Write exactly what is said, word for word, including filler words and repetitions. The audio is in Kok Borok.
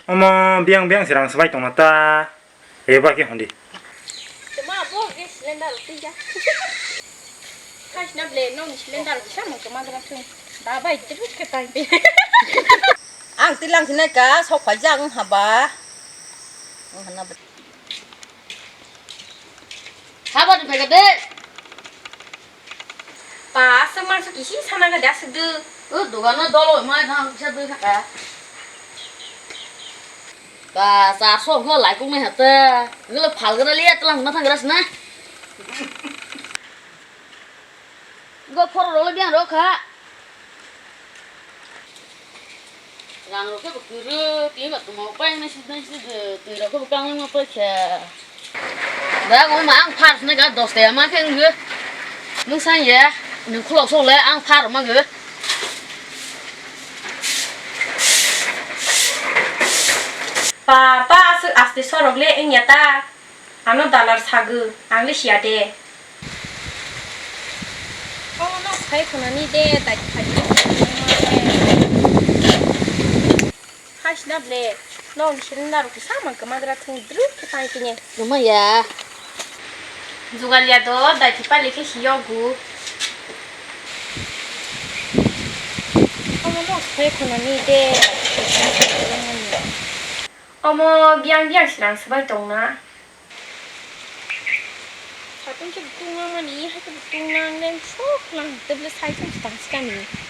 Omo biyang biyang se rang swbai tongna ta. Eba khe hondi. Tama bo ge cylinder rok twi ya. Khaisna ble nokni cylinder rok kisa mangkhe magra thung. Da bai twi khe tai. Ang twi lang sinai ka sok phai jak wng haba. Wng hana. Haba tu phai ka de. Pa, aswk mangsa kisi sana ga de aswk de. O dogano dolo mai thang kisa dui thaka. Pa, sa so ho lai kung mai hata. Gelo phal gara liya tlang ma thang gara sna. Go phoro rolo biang ro kha. Rang rok khe bo kwrwi, twi ba tongma pai nai si nai si de, twi rok khe bo kang ma pai khe. Da go ma ang phar sne ga dos ta ma khe ngi. Nung san ye, nung khulok sok le ang phar ma ge. Pa, pa, aswk aste sorok le wngya ta. Ano dalar sagwi, ang le siya de. Omo no sai khwnani de, dai khai. Haisna ble, no ni sirin daru kisa mang kamagra thung druk khe tai kine. Ruma ya. Jugal ya do, dai thi pali khe si yogu. Omo no sai khwnani de. Omo biyang biyang sinang swbai tongna. Satung khe butung nangmani, hai khe butung nang nang sok lang table sai chung tang sikani.